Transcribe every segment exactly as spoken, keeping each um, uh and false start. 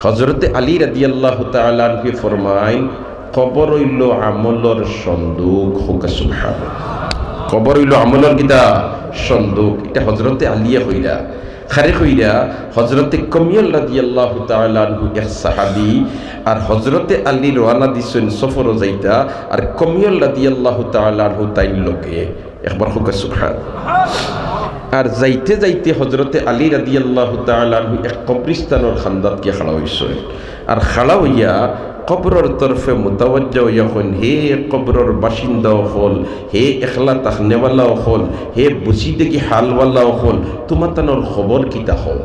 হযরতে আলী রাদিয়াল্লাহু তাআলা আনহু ফরমাইন, "কবর অইলো আমলর সন্দুক।" কউক্কা সুবহানাল্লাহ। কবর অইলো আমলর কিতা? সন্দুক। ইটা হযরতে আলীয়ে কইরা। কারে কইরা? হযরতে কমিয়ল রাদিয়াল্লাহু তাআলা আনহু এক সাহাবী, আর হযরতে আলী রওয়ানা দিছইন সফরো যাইতা, আর কমিয়ল রাদিয়াল্লাহু তাআলা আনহু তাইন লগে। একবার কউক্কা সুবহান। আর যাইতে যাইতে হযরতে আলী রাদিয়াল্লাহু তাআলা আনহু এক কবরস্থানর কান্দাত গিয়া খাড়া অইছইন। আর খাড়া অইয়া কবরর তরফে মুতাওয়াজ্জা অইয়া কইন, "হে কবরর বাসিন্দা অকল, হে একলা থাকনেওয়ালা অকল, হে বুঝি দেখি হালওয়ালা অকল, তুমাতানর খবর কিতা কও?"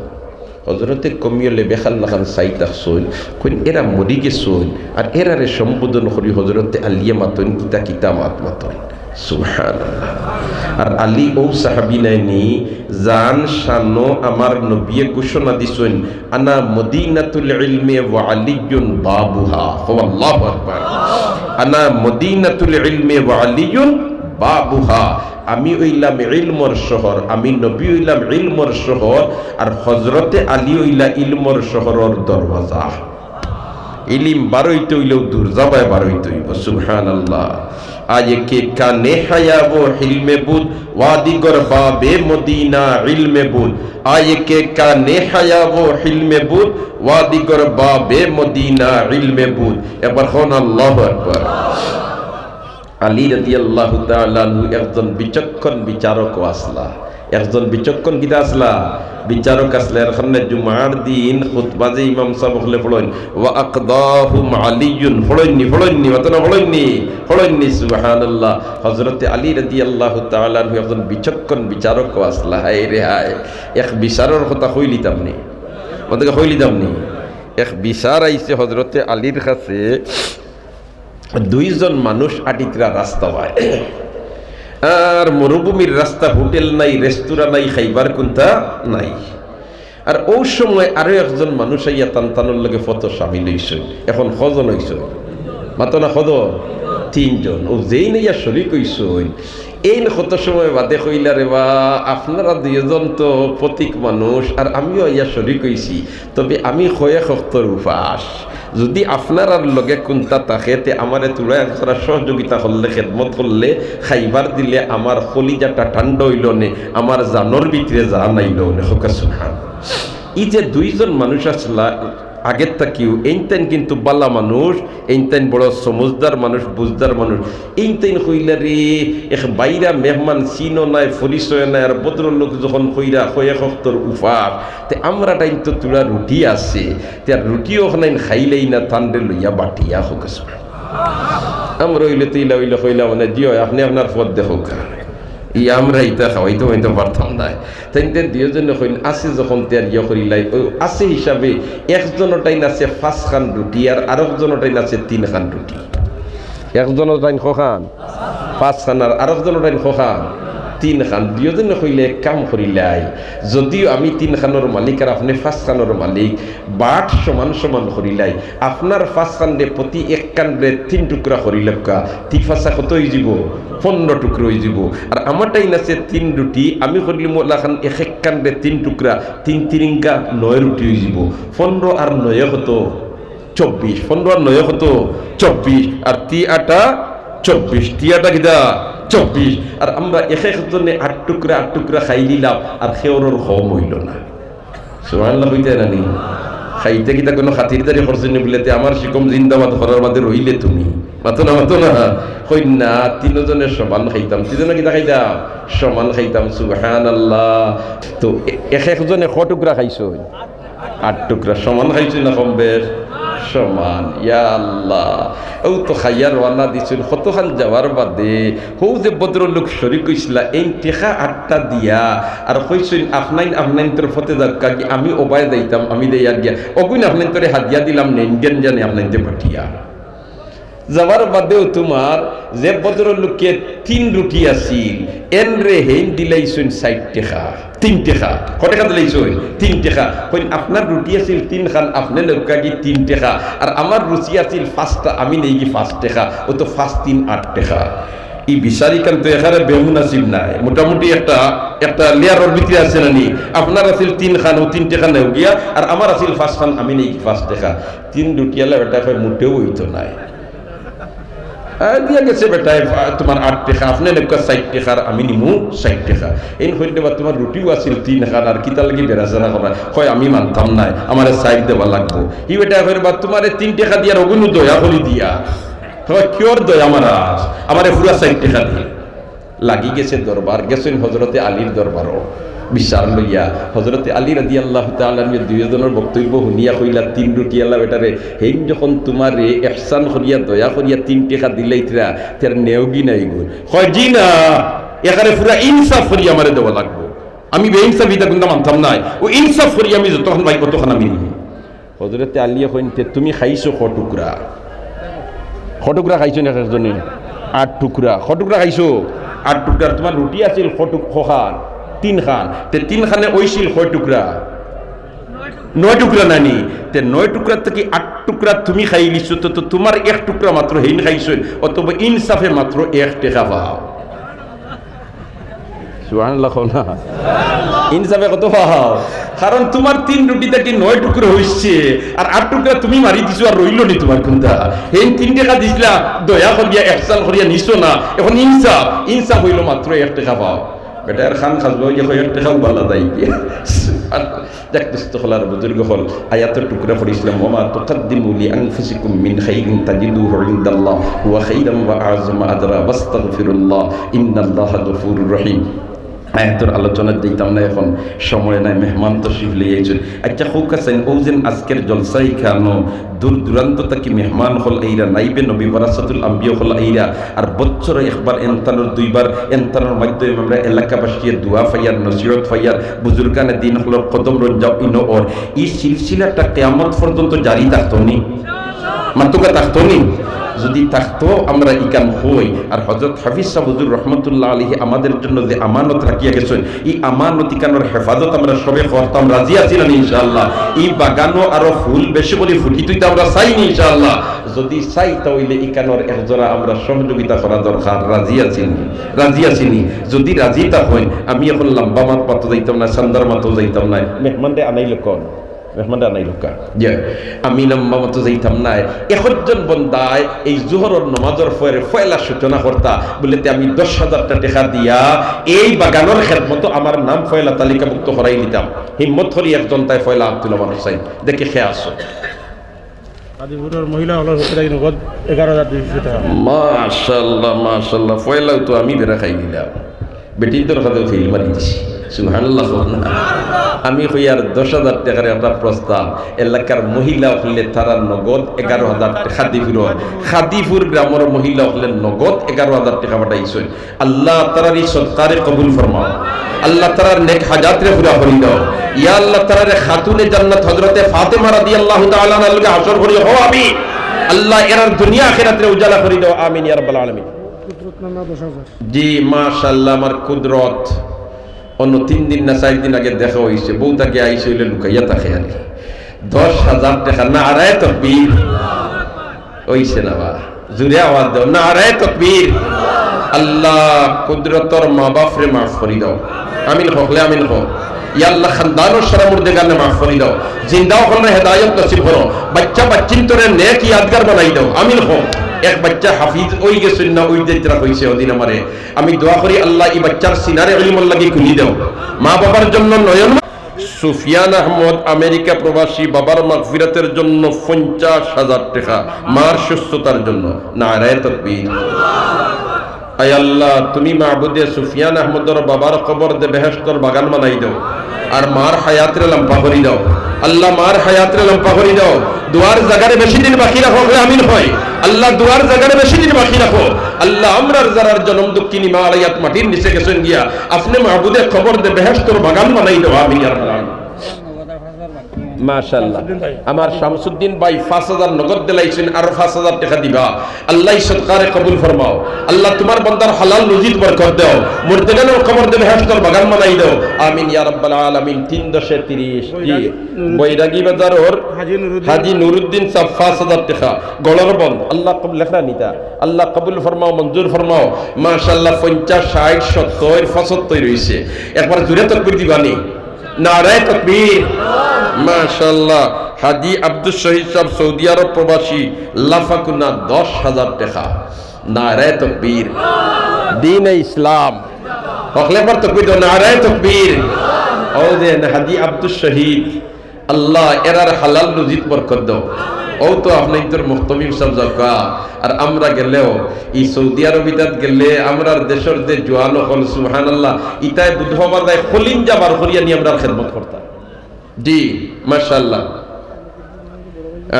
হযরতে কমিয়লে বেখার লাখান চাই থাকছইন, কইন, "এরা মরি গেছইন।" আর এরারে সম্বোধন করি হযরতে আলীয়ে মাতইন, কিতা কিতা মাত মাতইন। সুবহানাল্লাহ। আর আলী অউ সাহাবী নায়নি, যান শানো আমার নবীয়ে ঘোষণা দিছইন, "আনা মদিনাতুল ইলমে ওয়া আলিয়্যুন বাবুহা।" কও আল্লাহু আকবার। "আনা মদিনাতুল ইলমে ওয়া আলিয়্যুন বাবুহা।" আমি অইলাম ইলমর শহর, আমি নবী অইলাম ইলমর শহর, আর হযরতে আলী অইলা ইলমর শহরর দরওয়াজা। ইলিম বারইতে অইলেও দুরজাবায় বারইতে অইবো। সুবহানাল্লাহ। আয়ে কে কানে হায়া ও হিলমে বুদ, ওয়া দিগর বাবে মদিনা ইলমে বুদ। আয়ে কে কানে হায়া ও হিলমে বুদ, ওয়া দিগর বাবে মদিনা ইলমে বুদ। একবার কউন আল্লাহু আকবার। আলী রাদিয়াল্লাহু তাআলা আনহু একজন বিচক্ষণ বিচারকও আছলা, একজন বিচক্ষণ কিতা আছলা? বিচারক আছলা। এর কারণে জুমার দিন খুতবা যে ইমাম সাব অকলে পড়ইন, "ওয়া আকদাহুম আলিয়ুন", পড়ইননি, পড়ইননি, মাতো না, পড়ইননি, পড়ইননি, সুবহানাল্লাহ। হযরতে আলী রাদিয়াল্লাহু তাআলা আনহু একজন বিচক্ষণ বিচারকও আছলা। হায় রে হায়, এক বিচারর কথা কইলিতাম নি, মাতো কইলিতাম নি। এক বিচার আইছে হযরতে আলীর কাছে, দুইজন মানুষ আটিতরা রাস্তা বায়। আর মরুভূমির রাস্তা, হোটেল নাই, রেস্তোরাঁ নাই, খাইবার কুন্তা নাই। আর অউ সময় আরো একজন মানুষ আইয়া তান তানর লগে পথো শামিল অইছইন। এখন কয়জন অইছইন? মাতো না কয়জন? তিনজন। অউ যেইন আইয়া শরিক অইছইন, এইন কত সময় বাদে কইলা, "রে বা, আপনারা দুইজন তো পথিক মানুষ, আর আমিও আইয়া শরিক অইছি, তবে আমি কয়েক অক্তর উপাস। যুদি আপনারার লগে কুন্তা থাকে, তে আমারে থুড়া একজরা সহযোগিতা করলে, খেদমত করলে, খাইবার দিলে আমার কলিজাটা ঠান্ডা অইলো নে, আমার জানর ভিতরে জান আইলো নে।" কউক্কা সুবহান। ই যে দুইজন মানুষ আছলা, আগের থাকিও, এইনতাইন কিন্তু বালা মানুষ, এইনতাইন বড় সমজদার মানুষ, বুঝদার মানুষ। এইনতাইন কইলা, "রে, এক বাইরা মেহমান, চিনো নাই, পরিচয় নাই, আর ভদ্রলোক যখন কইরা, কয়েক অক্তর উপাস, তে আমরাটাইন তো থুড়া রুটি আছে, তে আর রুটি অখানাইন খাইলেই না, তানরে লইয়া বাটিয়া কউক্কা।" আমরা অইলে তো ইলা অইলে কইলা মানে, "জি অয়, আপনে আপনার পথ দেখউক্কা।" ই আমরা ইতা খাওয়াইতে অইতে পারতাম নায়। তাইন তে দুইজনে কইন, "আছে যখন তে আর ইয়া করিলাই।" অউ আছে হিসাবে একজনটাইন আছে পাঁচখান রুটি আর আরকজনটাইন আছে তিনখান রুটি। একজনটাইন কখান? পাঁচখান। আর আরকজনটাইন কখান? তিনখান। দুইজনে কইলা, "এক কাম করিলাই, যদিও আমি তিনখানর মালিক আর আপনে পাঁচখানর মালিক, বাট সমান সমান করিলাই, আপনার পাঁচখানরে প্রতি একখানরে তিন টুকরা করিলাউক্কা, তি পাঁচা কত অইযিবো? পনরো টুকরা অইযিবো। আর আমারটাইন আছে তিন রুটি, আমি করিলিমু অলাখান এক একখানরে তিন টুকরা, তিন তিরিঙ্গা নয় রুটি অইযিবো। পনরো আর নয়ে কত? চব্বিশ। পনরো আর নয়ে কত? চব্বিশ। আর তি আটা চব্বিশ। তি আটা কিতা? চব্বিশ। আর আমরা এক একজনে আট টুকরা, আট টুকরা খাইলিলাম, আর কেউরর কম অইলো না।" সুবহানাল্লাহ কইতা নানি? খাইতে কিতা কুনু খাতিরদারি করছইন নি বুলে, "তে আমার শিকম জিন্দাবাদ করার বাদে রইলে তুমি?" মাতো না, মাতো না। কইন না, তিনজনে সমান খাইতাম। তিনজনে কিতা খাইতাম? সমান খাইতাম। সুবহানাল্লাহ। তো এ-, এক একজনে ক টুকরা খাইছইন? আট টুকরা। সমান খাইছইন না কম বেশ? সমান। ইয়া আল্লাহ। অউ তো খাইয়া রওয়ানা দিছইন। কতখান যাওয়ার বাদে হউ যে ভদ্রলোক শরিক অইছলা, এইন টেকা আটটা দিয়া আর কইছইন, "আপনাইন আপনাইনতর পথে যাউক্কা, কি আমি অবায় যাইতাম, আমি দেইয়ার গিয়া।" অগুইন আপনাইনতরে হাদিয়া দিলাম, নেইন গেন জানি আপনাইনতে পাঠিয়া। যাওয়ার বাদেও তুমার যে ভদ্রলোকে তিন রুটি আছিল, এনরে হেইন দিলাইছইন ষাইট টেকা, তিন টেকা। ক টেকা দিলাইছইন? তিন টেকা। কইন, "আপনার রুটি আছিল তিনখান, আপনে লউক্কা গি তিন টেকা, আর আমার রুটি আছিল পাঁচটা, আমি নেইগি পাঁচ টেকা, অউ তো পাঁচ তিন আট টেকা।" ই বিচারিকান তো এখানে বেমুনাসিব নাই, মোটামুটি একটা, একটা লেয়ারর ভিতরে আছে না নি? আপনার আছিল তিন খান, ও তিন টেকা নেও গিয়া, আর আমার আছিল পাঁচ খান, আমি নেই পাঁচ টেকা। তিন রুটিআলা বেটা কয়, "মোটেও অইতো নায়।" আহ, দিয়া গেছে বেটায়, আহ, তোমার আট টেকা, আপনে নেউক্কা ষাইট টেকা, আর আমি নিমু ষাইট টেকা। এইন কইলে বা তোমার রুটিও আছিল তিন খান, আর কিতার লাগি বেড়াছেড়া করা? কয়, "আমি মানতাম নায়, আমারে ষাইট দেওয়া লাগবো।" ই বেটায় কইরে বা তোমারে তিন টেকা দিয়ার অগুনু দয়া করি দিয়া। কয়, "কিওর দয়া মারার? আমারে পুরা ষাইট টেকা দে।" লাগি গেছে দরবার, গেছইন হজরতে আলীর দরবারও বিচার লইয়া। হজরতে আলী রাদিয়াল্লাহু তাআলা আনহু দুইজনর বক্তব্য হুনিয়া কইলা, "তিন রুটিআলা বেটারে, হেইন যখন তোমারে এহসান করিয়া, দয়া করিয়া তিন টেকা দিলাইতরা, তার নেওগি নাই গো?" কয়, "জি না, এখানে পুরা ইনসাফ করিয়া আমারে দেওয়া লাগবো। আমি বেইনসাফি ইতা কুন্তা মানতাম নায়, ও ইনসাফ করিয়া আমি যতখান পাই, অতখান আমি নিমু।" হজরতে আলীয়ে কইন, "তে তুমি খাইছো ক টুকরা? ক টুকরা খাইছো না একজনে?" "আট টুকরা।" "ক টুকরা খাইছো?" "আট টুকরা।" "তোমার রুটি আছিল ক টুক-, কখান?" "তিন খান।" "তে তিন খানে অইছিল কয় টুকরা?" "নয় টুকরা নানি?" "তে নয় টুকরা থাকি আট টুকরা তুমি খাইলিছো, তো, তো তোমার এক টুকরা মাত্র হেইন খাইছো, অতএব ইনসাফে মাত্র এক টেকা পাও।" সুবহানাল্লাহ কও না। ইনসাফে কত পাও? কারণ তোমার তিন রুটি থাকি নয় টুকরা অইছে, আর আট টুকরা তুমি মারি দিছো, আর রইলো নি তোমার কুন্তা? হেইন তিন টেকা দিছলা, দয়া করিয়া, এহসান করিয়া নিছো না, এখন ইনসাফ, ইনসাফ অইলো মাত্র এক টেকা পাও। বেটার খান খাজবা অইয়া কয়, "এক টেকাও বালা দেয় কি?" যাক দোস্ত অকল আর বুজুর্গ অকল, আয়াতর টুকরা পড়ছিলাম, "ওয়া মা তুকাদ্দিমু লিআনফুসিকুম মিন খাইরিন তাজিদুহু ইনদাল্লাহ হুয়া খাইরান ওয়া আ'যামা আজরা ওয়াস্তাগফিরুল্লাহ ইন্নাল্লাহা গাফুরুর রহিম।" আয়াতর আলোচনাত যাইতাম না এখন, সময় নাই, মেহমান তশরিফ লইয়া আইছইন। আচ্ছা, কউক্কা চাইন, অউ যেন আজকের জলসা ইখানো দূর দূরান্ত থাকি মেহমান অকল আইরা, নাইবে নবী ওয়ারাসাতুল আম্বিয়া অকল আইরা, আর বছরে একবার এনতানর দুইবার এনতানর মাধ্যমে আমরা এলাকাবাসীয়ে দোয়া পাইয়ার, নসিহত পাইয়ার, বুজুর্গানে দিন অকলর কদম রঞ্জা ইনো অর। ই সিলসিলাটা কিয়ামত পর্যন্ত জারি থাকতো নি? মাতুক্কা থাকতো নি? যদি থাকতো, আমরা ইখান কই। আর হযরত হাফিজ সাব হুজুর রহমতুল্লাহ আলাইহি আমাদের জন্য যে আমানত রাখিয়া গেছইন, ই আমানত ইখানর হেফাজত আমরা সবে করতাম, রাজি আছি না নি ইনশাআল্লাহ? ই বাগানো আরো ফুল বেশি করি ফুটিতো ইতা আমরা চাই নি ইনশাআল্লাহ? যদি চাই, তা অইলে ইখানর এক জোড়া আমরা সহযোগিতা করা দরকার, রাজি আছি নি? রাজি আছি নি? যদি রাজি থাকইন, আমি এখন লম্বা মাত মাতো যাইতাম না, চান্দার মাতো যাইতাম না, মেহমানরে আনাইল কন। মেহমানরে আনাইল কা। জি, আমি লম্বা মাতো যাইতাম না। একজন বন্দায় এই জোহরর নমাজর পরে পয়লা সূচনা করতা, বুলে, "তে আমি দশ হাজারটা টেকা দিয়া এই বাগানর খেদমতো আমার নাম পয়লা তালিকাভুক্ত করাই নিতাম।" হিম্মত করি একজন তাই পয়লা আত তুলো আমার হুসাইন। দেখি কে আছো। কাদিপুরর মহিলা অকলর পক্ষে থাকি নগদ এগারো হাজার দুইশো টেকা। মাশাআল্লাহ, মাশাআল্লাহ। পয়লাউ তো আমি বেড়া খাই দিলাম। বেটিন্তর কাছে ফিল মারি দিছি। সুবহানাল্লাহ কও না। আমি কইয়ার দশ হাজার টেকার একটা প্রস্তাব, এলাকার মহিলা অকলে তারা নগদ এগারো হাজার টেকা, কাদিপুরর, কাদিপুর গ্রামর মহিলা অকলে নগদ এগারো হাজার টেকা পাঠাইছইন। আল্লাহ তারার ই সদকারে কবুল ফরমাও। আল্লাহ তারার নেক হাজাতরে পুরা করি দাও। ইয়া আল্লাহ তারারে খাতুনে জান্নাত হযরতে ফাতেমা রাদিয়াল্লাহু তাআলা আনহার লগে হাশর করি হও, আমিন। আল্লাহ এরার দুনিয়া আখিরাতরে উজালা করি দাও, আমিন ইয়া রাব্বাল আলামিন। কুদরত নানা দশ হাজার। জি, মাশাআল্লাহ, আমার কুদরত। অন্য তিন দিন না চাইর দিন আগে দেখা অইছে, বউত আগে আইছে অইলে লুকাইয়া থাকে আর কি। দশ হাজার টেকা, নারায়ে তাকবীর। অইছে না বা? জুরে আওয়াজ দেও, নারায়ে তাকবীর। আল্লাহ কুদরতর মা বাপরে মাফ করি দাও। আমিন কও, অকলে আমিন কও। ইয়া আল্লাহ, খানদানর সারা মুর্দেগানরে মাফ করি দাও। জিন্দা অকলরে হেদায়ত নসিব করো। বাইচ্চা বাইচ্চিন্তরে নেক ইয়াদগার বানাই দাও। আমিন কও। এক বাইচ্চা হাফিজ অই গেছইন না, অই যাইতরা কইছে অদিন আমারে। আমি দোয়া করি, আল্লাহ ই বাইচ্চার সিনারে ইলমর লাগি খুলি দাও। মা বাবার জন্য নয়ন। সুফিয়ান আহমদ আমেরিকা প্রবাসী, বাবার মাগফিরাতের জন্য পঞ্চাশ হাজার টেকা, মার সুস্থতার জন্য। নারায়ে তাকবীর। আয় আল্লাহ, তুমি মাবুদে সুফিয়ান আহমদর বাবার কবররে বেহেশতর বাগান বানাই দাও, আর মার হায়াতরে লম্বা করি দাও। আল্লাহ, মার হায়াতরে লম্বা করি দাও। দোয়ার জাগারে বেশি দিন বাকি রাখো, অকলে আমিন কও। আল্লাহ, দোয়ার জাগারে বেশি দিন বাকি রাখো। আল্লাহ, আমরার যারার জনম দক্ষিণী মা আলাইয়াত মাটির নিচে গেছইন গিয়া, আপনে মাবুদে কবররে বেহেশতর বাগান বানাই দাও, আমিন ইয়া রাব্বাল আলামিন। মাশাআল্লাহ। শামসুদ্দিন ভাই। আমার শামসুদ্দিন ভাই পাঁচ হাজার নগদ দিলাইছইন, আরো পাঁচ হাজার টেকা দিবা। আল্লাহ সদকারে কবুল ফরমাও। আল্লাহ তুমার বন্দার হালাল রুজিত বরকত দেও। মুর্দেগানর কবররে বেহেশতর বাগান বানাই দেও। আমিন ইয়া রাব্বাল আলামিন। তিন দশে তিরিশ। জি। বৈরাগী বাজারর হাজি নুরুদ্দিন। হাজি নুরুদ্দিন সাব পাঁচ হাজার টেকা। গড়র বন্দ। আল্লাহ কবুল, লেখরা নিতা। আল্লাহ কবুল ফরমাও, মঞ্জুর ফরমাও। মাশাআল্লাহ, পঞ্চাশ, ষাইট, সত্তইর, পঁচাত্তইর অইছে। একবার জুরে তকবীর দিবানি। নারায়ে তকবীর। মাশাআল্লাহ। হাজি আব্দুস শহীদ সাব সৌদি আরব প্রবাসী, লাফাকুনা, দশ হাজার টেকা। নারায়ে তকবীর। দ্বীনে ইসলাম। হকলে একবার তকবীর দেও, নারায়ে তকবীর। অউ যে হাজি আব্দুস শহীদ, আল্লাহ এরার হালাল রুজিত বরকত দেও। অউ তো আপনাইন্তর মুহতমিম সাব যাউক্কা, আর আমরা গেলেও, ই সৌদি আরব ইতাত গেলে আমরার দেশর যে জোয়ান অকল, সুবহানাল্লাহ, ইতায় বুধবাবা যায় খলিঞ্জা বার করিয়া নি আমরার খেদমত করতা। জি, মাশাআল্লাহ।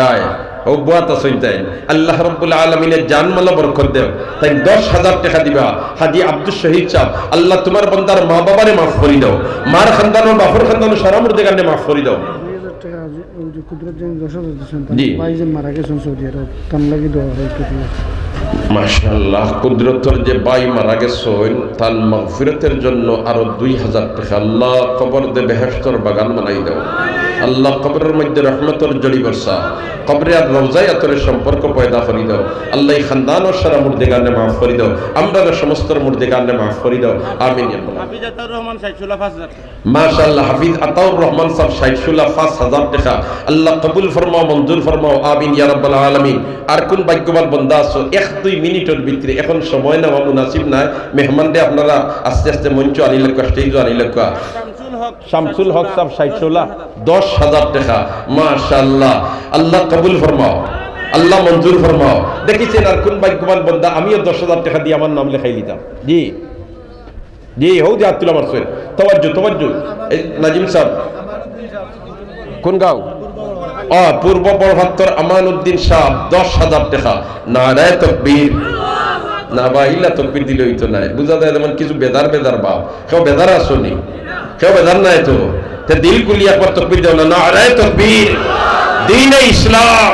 আয়, অউ বুয়াত আছইন তাইন। আল্লাহ রাব্বুল আলামিনে জান মালো বরকত দেও। তাইন দশ হাজার টেকা দিবা। হাজি আব্দুস শহীদ সাব, আল্লাহ তুমার বন্দার মা বাবারে মাফ করি দেও। মার খান্দানো, বাফর খান্দানো, সারা মুর্দেগানরে মাফ করি দেও। দুই হাজার টেকা আজি, অউ যে কুদরত যেন দশ হাজার দিছইন, তান জি। ভাই যে মারা গেছইন সৌদি আরব, তান লাগি দোয়া করইন। মাশাআল্লাহ, কুদরতর যে ভাই মারা গেছইন, তান মাগফিরাতর জন্য আরো দুই হাজার টেকা। আল্লাহ কবররে বেহেশতর বাগান বানাই দেও। আল্লাহ কবরর মধ্যে রহমতর জড়ি বর্ষা, কবরে আর রওজায় আতরে সম্পর্ক পয়দা করি দেও। আল্লাহ ই খান্দানর সারা মুর্দেগানরে মাফ করি দেও, আমরার সমস্তর মুর্দেগানরে মাফ করি দেও। আমিন ইয়া রাব্বাল আলামিন। হাফিজ আতাউর রহমান ষাইট শুলা পাঁচ হাজার। মাশাআল্লাহ, হাফিজ আতাউর রহমান সাব ষাইট শুলা পাঁচ হাজার টেকা। আল্লাহ কবুল ফরমাও, মঞ্জুর ফরমাও। আমিন ইয়া রাব্বাল আলামিন। আর কুন ভাগ্যবান বন্দা আছো, এক দুই মিনিটর ভিতরে, এখন সময় নেওয়া মুনাসিব নায়, মেহমানরে আপনারা আস্তে আস্তে মঞ্চ আনিলাউক্কা, স্টেজো আনিলাউক্কা। শামসুল হক। শামসুল হক সাব ষাইট শুলা দশ হাজার টেকা। মাশাআল্লাহ, আল্লাহ কবুল ফরমাও, আল্লাহ মঞ্জুর ফরমাও। দেখিছেন আর কুন ভাগ্যবান বন্দা, আমিও দশ হাজার টেকা দিয়া আমার নাম লেখাই দিতাম। জি। জি, হউ যে আত তুলা মারছইন। তওয়াজ্জু, তওয়াজ্জু। এই নাজিম সাব। কুন গাঁও? অ, পূর্ব বড়ফাত্তর আমানউদ্দিন সাব, দশ হাজার টেকা। নারায়ে তকবীর। না বা, ইলা তকবীর দিলে অইতো নায়। বুঝা যায় যেমন কিছু বেজার বেজার ভাব। কেউ বেজার আছো নি? কেউ বেজার নাই তো? তে দিল খুলি একবার তকবীর দেও না। নারায়ে তকবীর। দ্বীনে ইসলাম,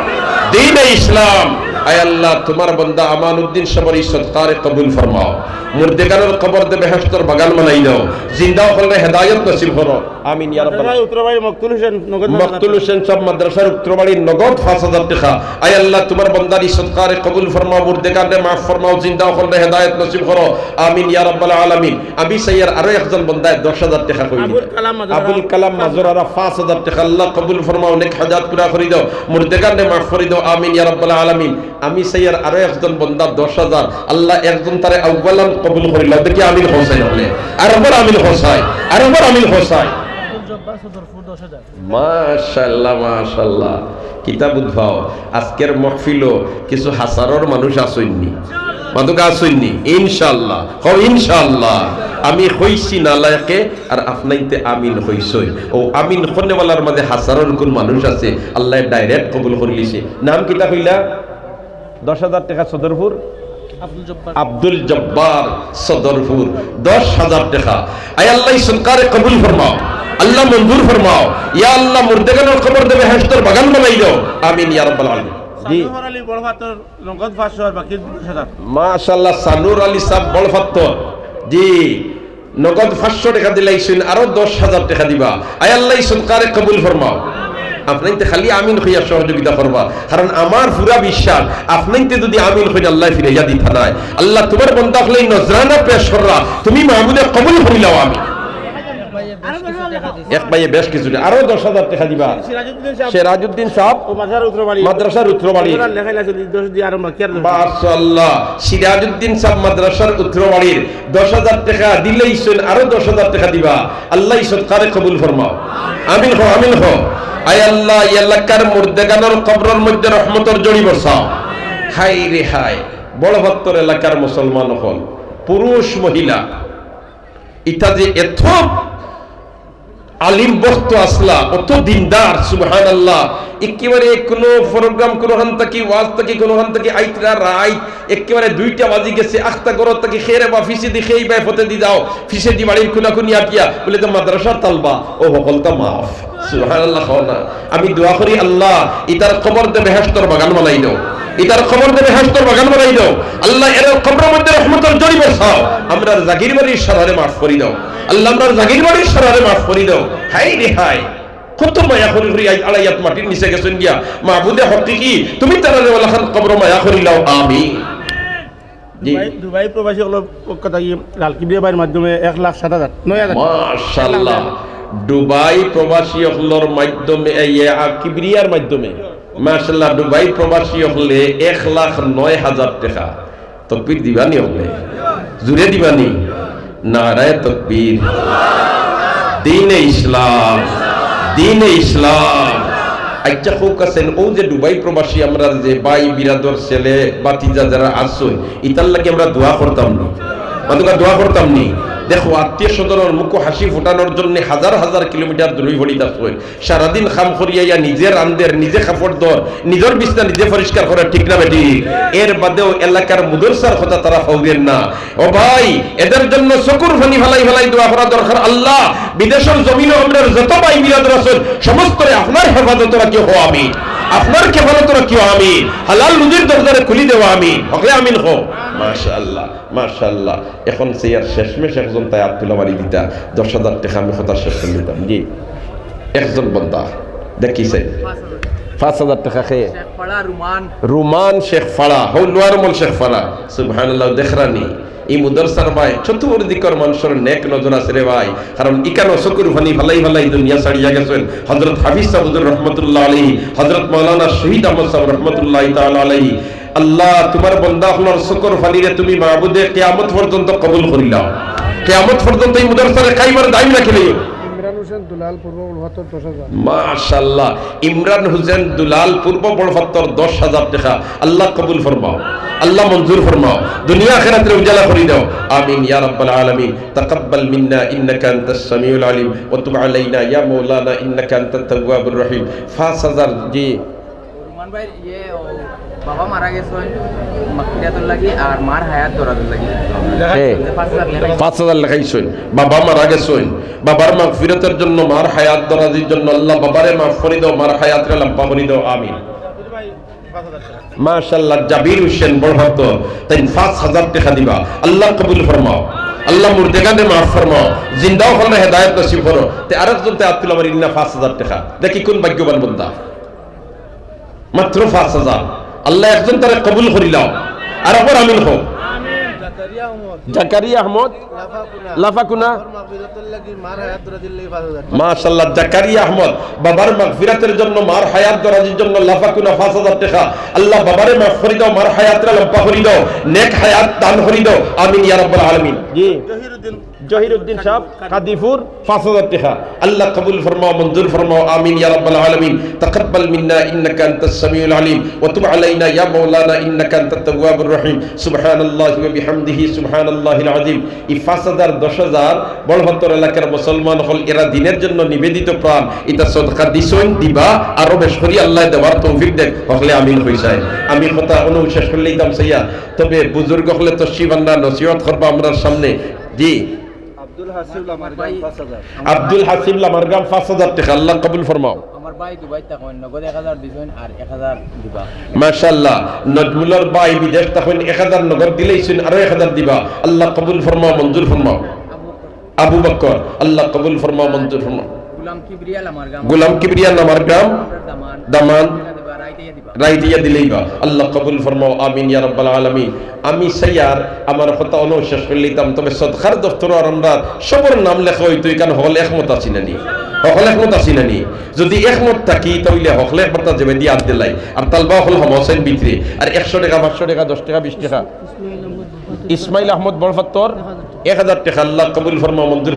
দ্বীনে ইসলাম। আয় আল্লাহ, তুমার বন্দা আমানউদ্দিন সাবর ই সদকারে কবুল ফরমাও। মুর্দেগানর কবররে বেহেশতর বাগান বানাই দেও। জিন্দা অকলরে হেদায়েত নসিব করো। আমিন ইয়া রাব্বাল। মাদ্রাসার উত্তরবাড়ির মকতুল হোসেন নগদ পাঁচ হাজার। মকতুল হোসেন সাব মাদ্রাসার উত্তরবাড়ির নগদ পাঁচ হাজার টেকা। আয় আল্লাহ, তুমার বন্দার ই সদকারে কবুল ফরমাও, মুর্দেগানরে মাফ ফরমাও, জিন্দা অকলরে হেদায়েত নসিব করো। আমিন ইয়া রাব্বাল আলামিন। আমি চাইয়ার আরো একজন বন্দায় দশ হাজার টেকা কইলা। আবুল কালাম মাজরারা। আবুল কালাম মাজরারা পাঁচ হাজার টেকা। আল্লাহ কবুল ফরমাও, নেক হাজাত পুরা করি দেও, মুর্দেগানরে মাফ করি দেও। আমিন ইয়া রাব্বাল আলামিন। আমি চাইয়ার আরো একজন বন্দা দশ হাজার। আল্লাহ একজন তারে আউয়ালান কবুল করিলাও। দেখি আমিন কও চাই অকলে। আরেকবার আমিন কও চাই। আরেকবার আমিন কও চাই। মাশাআল্লাহ, মাশাআল্লাহ। কিতা বুঝবাও, আজকের মহফিলো কিছু হাজারর মানুষ আছইন নি? মাতুক্কা আছইন নি? ইনশাআল্লাহ। কও ইনশাআল্লাহ। আমি কইছি নালায়েকে, আর আপনাইন্তে আমিন কইছইন। অউ আমিন কনেওয়ালার মাঝে হাজারর কুন মানুষ আছে, আল্লায় direct কবুল করিলিছে। নাম কিতা কইলা? দশ হাজার টেকা সদরপুর। আব্দুল জব্বার। আব্দুল জব্বার সদরপুর, দশ হাজার টেকা। আয় আল্লাহ, ই সদকারে কবুল ফরমাও, আল্লাহ মঞ্জুর ফরমাও। ইয়া আল্লাহ, মুর্দেগানর কবররে বেহেশতর বাগান বানাই দেও। আমিন ইয়া রাব্বাল আলামিন। জি। সানোয়ার আলী বড়ফাত্তর নগদ পাঁচশো আর বাকি দশ হাজার। মাশাআল্লাহ, সানোয়ার আলী সাব বড়ফাত্তর। জি। নগদ পাঁচশো টেকা দিলাইছইন, আরো দশ হাজার টেকা দিবা। আয় আল্লাহ, ই সদকারে কবুল ফরমাও। আপনাইন্তে খালি আমিন কইয়া সহযোগিতা করবা, কারণ আমার পুরা বিশ্বাস, আপনাইন্তে যুদি আমিন কইন, আল্লায় ফিরাইয়া দিতা নায়। আল্লাহ, তুমার বন্দা অকলে ই নজরানা পেশ কররা, তুমি মাবুদে কবুল করিলাও। আমিন। এক ভাইয়ে বেশ কিছু টেকা, আরো দশ হাজার টেকা দিবা। সিরাজউদ্দিন সাব। সিরাজউদ্দিন সাব। অউ মাদ্রাসার উত্তরবাড়ি। মাদ্রাসার উত্তরবাড়ি। লেখাইলা চল্লিশ, দশ দিয়া আরো বাকি আর দশ। মাশাআল্লাহ। সিরাজউদ্দিন সাব মাদ্রাসার উত্তরবাড়ির দশ হাজার টেকা দিলাইছইন, আরো দশ হাজার টেকা দিবা। আল্লাহ ই সদকারে কবুল ফরমাও। আমিন কও, আমিন কও। আয় আল্লাহ, ই এলাকার মুর্দেগানর কবরর মধ্যে রহমতর জড়ি বর্ষাও। হায় রে হায়, বড়ফাত্তর এলাকার মুসলমান অকল, পুরুষ মহিলা, ইতা যে এত আলিম বক্তা আছলা, অত দিনদার, সুবহানাল্লাহ। একেবারে কুনু program, কুনুখান থাকি ওয়াজ থাকি, কুনুখান থাকি আইতরা রাইত, একেবারে দুইটা বাজি গেছে, আখতা ঘর থাকি খেরে বা পিছেদি খেইবায় পথেদি যাও, পিছেদি বাড়ির কুনাকুনি আটিয়া, বুলে যে মাদ্রাসার তালবা, অউ হকলতা মাফ। সুবহানাল্লাহ কও না। আমি দোয়া করি, আল্লাহ, ইতার কবররে বেহেশতর বাগান বানাই দেও, ইতার কবররে বেহেশতর বাগান বানাই দেও। আল্লাহ, এরার কবরর মধ্যে রহমতর ঝড়ি বরসাও। আমরার জাগির বাড়ির সারারে মাফ করি দেও। আল্লাহ, আমরার জাগির বাড়ির সারারে মাফ করি দেও। হায় রে হায়, কত মায়া করি করি আই-, আড়াই হাত মাটির নিচে গেছইন গিয়া। মাবুদে হকিকি, তুমি তারারে ওলাখান কবরো মায়া করিলাও। আমিন। জি। দুবাই, দুবাই প্রবাসী অকলর পক্ষ থাকি লাল কিবরিয়া ভাইর মাধ্যমে এক লাখ সাত হাজার, নয় হাজার। মাশাআল্লাহ। দুবাই প্রবাসী অকলর মাধ্যমে, এই, এ, আ, কিবরিয়ার মাধ্যমে। মাশাআল্লাহ, দুবাই প্রবাসী অকলে এক লাখ নয় হাজার টেকা। তকবীর দিবানি অকলে? জুরে দিবানি? নারায়ে তকবীর। দ্বীনে ইসলাম, দ্বীনে ইসলাম। আইচ্ছা, কউক্কা চাইন, অউ যে দুবাই প্রবাসী আমরার যে ভাই, বিরাদর, ছেলে, ভাতিজা যেরা আছইন, ইতার লাগি আমরা দোয়া করতাম নি? মাতুক্কা, দোয়া করতাম নি? দেখো, আত্মীয় স্বজনর মুখো হাসি ফুটানোর জন্য হাজার হাজার কিলোমিটার দূরই পড়িতা আছইন। সারাদিন কাম করিয়া ইয়া নিজে রান্ধের, নিজে কাপড় ধর, নিজর বিছনা নিজে পরিষ্কার করের, ঠিক না বেঠিক? এর বাদেও এলাকার মুদরসার কথা তারা কওরের না। ও ভাই, এদের জন্য চকুর পানি ফালাই ফালাই দোয়া করা দরকার। আল্লাহ, বিদেশর জমিনো আমরার যত ভাই বিরাদর আছইন, সমস্তরে আপনার হেফাজতো রাখিও, কও আমিন। আপনার খেফালতো রাখিও, আমিন। হালাল রুজির দরজারে খুলি দেও, আমিন। হকলে আমিন কও। মাশাআল্লাহ, মাশাআল্লাহ। এখন চেয়ার শেষমেশ একজন তাই আত তুলা মারি দিতা, দশ হাজার টেকা আমি কথা শেষ করি দিতাম। জি, একজন বন্দা দেখি চাই। পাঁচ হাজার টেকা। কে? শেখ ফাড়া রুমান। রুমান শেখ ফাড়া, হউ লোয়ার মল শেখ ফাড়া। সুবহানাল্লাহ, দেখরানি। ই মুদরসার ভাই, চতুর্দিকর মানষর নেক নজর আছে রে ভাই। কারণ ইকানো চকুর পানি ফালাই ফালাই দুনিয়া ছাড়িয়া গেছইন হযরত হাফিজ সাব হুজুর রহমতুল্লাহ আলাইহি, হযরত মাওলানা শহীদ আহমদ সাব রহমতুল্লাহ তাআলা আলাইহি। আল্লাহ, তুমার বন্দা অকলর চকুর পানিরে তুমি মাবুদে কিয়ামত পর্যন্ত কবুল করিলাও। কিয়ামত পর্যন্ত ই মুদরসারে কায়েম আর দায়েম রাখিলাইও। ইমরান হোসেন দুলাল পূর্ব বড়পাত্তর দশ হাজার। মাশাআল্লাহ, ইমরান হোসেন দুলাল পূর্ব বড়পাত্তর দশ হাজার টেকা। আল্লাহ কবুল ফরমাও, আল্লাহ মঞ্জুর ফরমাও, দুনিয়া আখিরাতরে উজালা করি দাও। আমিন ইয়া রাব্বাল আলামিন। তাকাব্বাল মিন্না ইন্নাকা আনতাস সামিউল আলিম ওয়া তুব আলাইনা ইয়া মাওলানা ইন্নাকা আনতাত তাওয়াবুর রহিম। পাঁচ হাজার, জি। রুমান ভাই, ইয়ে, ও, বাবা মারা গেছইন, মাগফিরাতর লাগি, আর মার হায়াত দরাজর লাগি। হে। পাঁচ হাজার লেখা। পাঁচ হাজার লেখাইছইন। বাবা মারা গেছইন, বাবার মাগফিরাতর জন্য, মার হায়াত দরাজির জন্য। আল্লাহ, বাবারে মাফ করি দাও, মার হায়াতরে লম্বা করি দাও। আমিন। মাশাআল্লাহ, জাবির হোসেন বড়পাত্তর, তাইন পাঁচ হাজার টেকা দিবা। আল্লাহ কবুল ফরমাও, আল্লাহ মুর্দেগানরে মাফ ফরমাও, জিন্দা অকলরে হেদায়েত নসিব করো। তে আরেকজন তে আত তুলা মারি দিলা পাঁচ হাজার টেকা। দেখি কুন ভাগ্যবান বন্দা। মাত্র পাঁচ হাজার। আল্লাহ একজন তারে কবুল করিলাও। আর আবার আমিন কও। জাকারিয়া আহমদ। জাকারিয়া আহমদ। লাফাকুনা। লাফাকুনা। বাবার মাগফিরাতর লাগি, মার হায়াত দরাজির লাগি পাঁচ হাজার। মাশাআল্লাহ, জাকারিয়া আহমদ, বাবার মাগফিরাতের জন্য, মার হায়াত দরাজির জন্য লাফাকুনা পাঁচ হাজার টেকা। আল্লাহ বাবারে মাফ করি দাও, মার হায়াতরে লম্বা করি দাও, নেক হায়াত দান করি দাও। আমিন ইয়া রাব্বাল আলামিন। জি। জহিরুদ্দিন। জহিরুদ্দিন সাহেব, কাদিপুর, পাঁচ হাজার টেকা। আল্লাহ কবুল ফরমাও, মঞ্জুর ফরমাও। আমিন ইয়া রাব্বাল আলামিন। তাকাব্বাল মিন্না ইন্নাকা আনতাস সামিউল আলিম ওয়া তুব আলাইনা ইয়া মাওলানা ইন্নাকা আনতাত তাওয়াবুর রহিম। সুবহানাল্লাহি ওয়া বিহামদিহি, সুবহানাল্লাহিল আযীম। ই পাঁচ হাজার, দশ হাজার বড়পাত্তর এলাকার মুসলমান অকল, এরা দ্বীনের জন্য নিবেদিত প্রাণ, ইতা সদকা দিছইন, দিবা, আরো বেশ করি আল্লায় দেওয়ার তৌফিক দেউক। হকলে আমিন কইছাইন। আমি কথা অনো শেষ করিলাইতাম চাইয়া, তবে বুজুর্গ অকলে তশরিফ আনরা, নসিহত করবা আমরার সামনে। জি। আব্দুল হাসিব লামারগাম পাঁচ হাজার। আব্দুল হাসিব লামারগাম পাঁচ হাজার টেকা, আল্লাহ কবুল ফরমাও। আমার ভাই দুবাই থাকইন, নগদ এক হাজার দিছইন আর এক হাজার দিবা। মাশাআল্লাহ, নজমুলর ভাই বিদেশ থাকইন, এক হাজার নগদ দিলাইছইন, আরো এক হাজার দিবা। আল্লাহ কবুল ফরমাও, মঞ্জুর ফরমাও। আবু বকর, আল্লাহ কবুল ফরমাও, মঞ্জুর ফরমাও। গুলাম কিবরিয়া লামারগাম। গুলাম কিবরিয়া লামারগাম। দামান। দামান। রাইতিয়া দিলাইবা। আল্লাহ কবুল ফরমাও, আমিন ইয়া রাব্বাল আলামিন। আমি চাইয়ার আমার কথা অনো শেষ করিলিতাম, তবে সদকার দফতরো আর আমরার সবর নাম লেখা অইতো, ইখান হকল একমত আছি না নি? হকল একমত আছি না নি? যদি একমত থাকি, তা অইলে হকলে একবার তা যেবায়দি আত দিলাই, আর তালবা হকল হমাউছাইন ভিতরে, আর একশো টেকা, পাঁচশো টেকা, দশ টেকা, বিশ টেকা। ইসমাইল আহমদ বড়পাত্তর, এক হাজার টেকা, আল্লাহ কবুল ফরমাও, মঞ্জুর